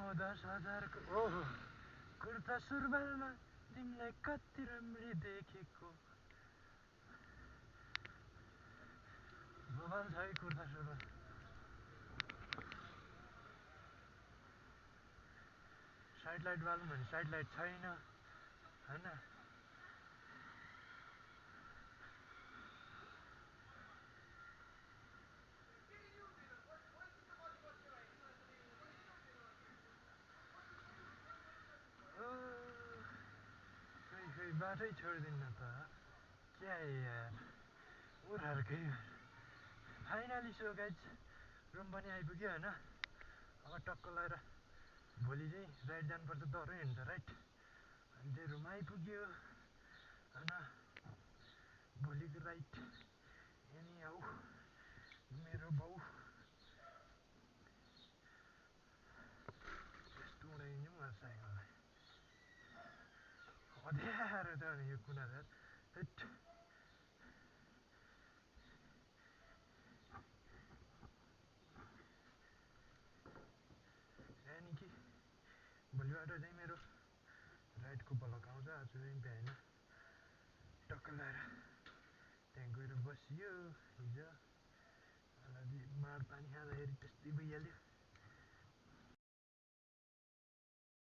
10,000 को ओहो कुर्ता सुरुवालमा तिमीलाई कति राम्री देखेको बवाल छ है कुर्ता सुरुवाल साइड लाइट बाल्नु भने साइड लाइट छैन हैन खै बाटै छोडिदिन्न त क्या यार उनीहरूकै फाइनली सो गाइज रुम पनि आइपुग्यो होइन अब टक्क लगाएर भोलि चाहिँ राइड जानुपर्छ दह्रो हिँड्छ राइट अनि चाहिँ रुम आइपुग्यो होइन भोलिको राइड एनी आऊ मेरो बाउ यस्तो उडाइदिनु मलाई साइकललाई अँध्यारो छ नि यो कुना छ हेट यानि कि भोलिबाट चाहिँ मेरो राइडको ब्लक आउँछ आज चाहिँ बिहान टक्क लगाएर त्यहाँ गएर बसियो हिजो अलि माड पानी खाँदाखेरि त्यस्तै भइहाल्यो